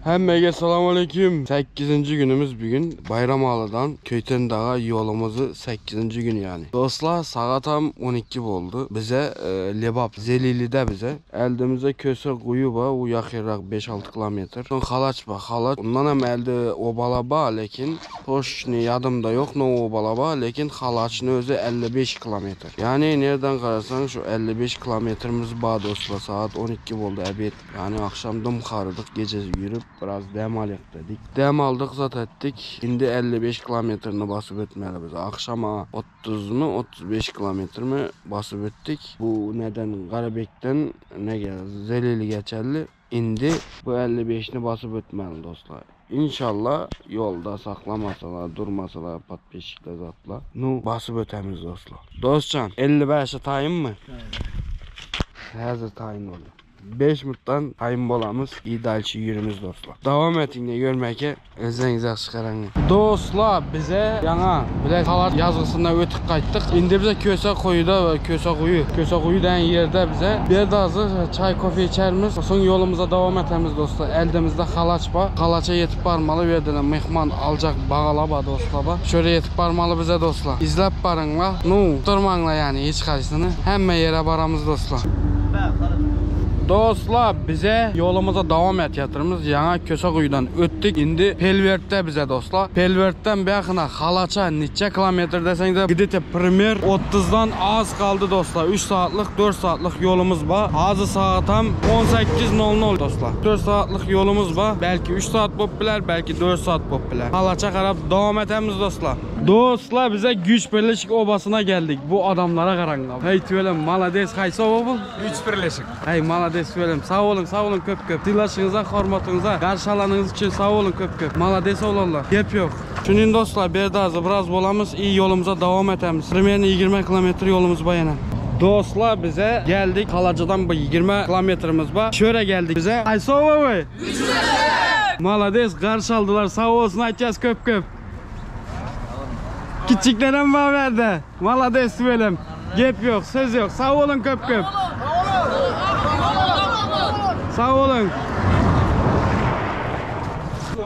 Hemmege salam aleyküm. 8. günümüz bugün. Bayramalı'dan Köyten Dağa yolumuzu 8. gün yani. Dostlar saat tam 12 oldu. Bize e, Lebap Zelili'de bize. Eldimizde Köse kuyu var. O yakırak 5-6 kilometre. Son Halaç var. Halaç. Ondan hem elde obala var lekin toşni yadımda yok no obala var lekin Halaç'ın özü 55 kilometre. Yani nereden karasan şu 55 kilometremiz var dostlar. Saat 12 oldu ebed. Yani akşam dım karıdık gece yürüp biraz dem alık dedik. Dem aldık zat ettik. Şimdi 55 kilometrini basıp ötmeli biz. Akşama 30 mu 35 kilometre mi basıp öttik. Bu neden Karabek'ten ne geldi? Zelili geçerli. İndi bu 55'ini basıp ötmeli dostlar. İnşallah yolda saklamasalar, durmasalar patpeşikle zatla. Nu basıp ötemiz dostlar. Dostcan 55'e tayin mı? Hazır tayin oldu. 5 muttan tayin bolamız. İyi dalçı yürümüz dostlar. Devam etin de görmeke özlerinize yaxşı qarang. Dostlar bize yana bile kalar yazgısından ötüp qayttık. Indi bize köse koyuda köse kuyu. Köse kuyu denen yerde bize bir de hazır çay kofe içerimiz. Son yolumuza devam etemiz dostlar. Eldimizde halaç var. Halaça yetip barmalı bir yerden mehman alacak bağalaba dostlar. Ba. Şöyle yetip barmalı bize dostlar. İzlep barınla. Nu durmanla yani hiç kaysını. Hemme yere baramız dostlar. Dostlar bize yolumuza devam et yatırımız. Yana Köse kuyudan öttük. Indi Pelvert'te bize dostlar. Pelvert'ten beyakına Halaça neçe kilometre desen de gidete primer 30'dan az kaldı dostlar. 3 saatlik 4 saatlik yolumuz var. Hazır saat tam 18.00 dostlar. 4 saatlik yolumuz var. Belki 3 saat bop biler, belki 4 saat bop biler. Halaça karab devam etemiz dostlar. Dostlar bize güç birleşik obasına geldik. Bu adamlara karanla. Hey tüvelem malades kaysa o bu? Üç birleşik. Hey malades tüvelem. Sağ olun sağ olun köp köp. Dilaşınıza, hormatınıza, karşılanınız için sağ olun köp köp. Malades olanlar. Gep yok. Şunun dostlar bir daha biraz bolamız iyi yolumuza devam etemiz. Primerini 20 kilometre yolumuz bayana. Dostlar bize geldik. Kalacıdan bu 20 kilometremiz var. Şöyle geldik bize. Ay sova boy. Malades karşı aldılar. Sağ olsun aytacağız köp köp. Küçüklerim var verdi. Malades tüvelem. Gep yok, söz yok. Sağ olun köp köp. Sağ olun.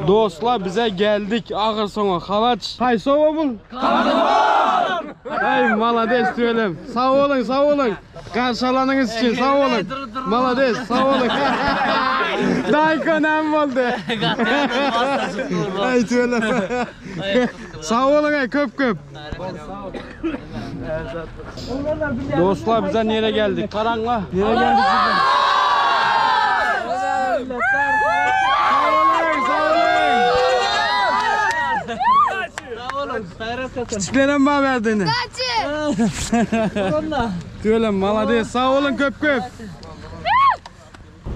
Dostlar bize geldik ahır sonu halaç. Hay sova bul. Hey malades tüvelem. Sağ olun, sağ olun. Karşılanınız için sağ olun. Malades, sağ olun. Dayko nem oldu. Hey tüvelem. Sağ olun ey köp köp. Dostlar bize nereye geldik? Karanla. Nereye geldik? Sağ olun, sağ olun. Küçüklerim var verdiğini. Tüvelem malades sağ olun köp köp.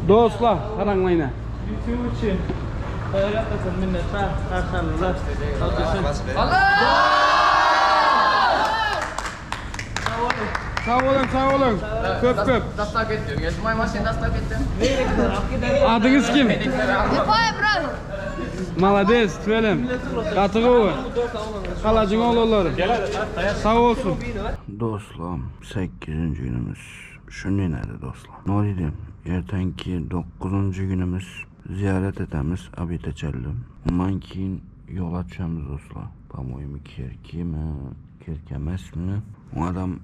Dostlar karanla yine. için. Minnettar, karşılanırlar. Sağ olun sağ olun. Köp köp. Dastak ettim. Gezmay maşın dastak ettim. Adınız kim? Vay bravo. Malades tüvelem. Katığı o. Kalacın oğulları. Sağ olsun. Dostlar 8. günümüz. Şu nerede dostlar? Ne dedim? Ertenki 9. günümüz ziyaret etemiz Abite Çellim. Ondan keyin yola düşemiz dostlar. По-моему, Kerki mi? Kerki emas mi? O adam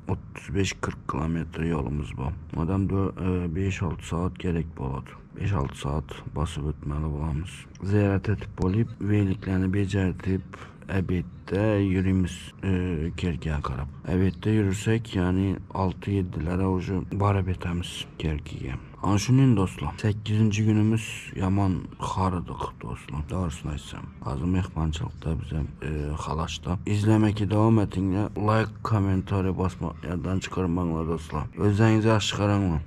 35-40 kilometre yolumuz var. O adam 5-6 saat gerek bo'ladi. 5-6 saat basıp ötmeli bo'lamiz. Ziyaret etip bo'lib, veyliklerini becertip Ebedde yürümüz e, Kerki'ye qarab. Ebedde yürürsek yani 6-7'lere ucu barıp etemiz Kerki'ye. Ana şunun dostlar. 8. günümüz yaman xarıdıq dostlar. Doğrusunu aytsam. Azı mehmançılıqda bize e, xalaşda. İzlemeki devam etinle like, kommentari basma yerden çıkarmanglar dostlar. Özlerinize yaxşı qaranglar.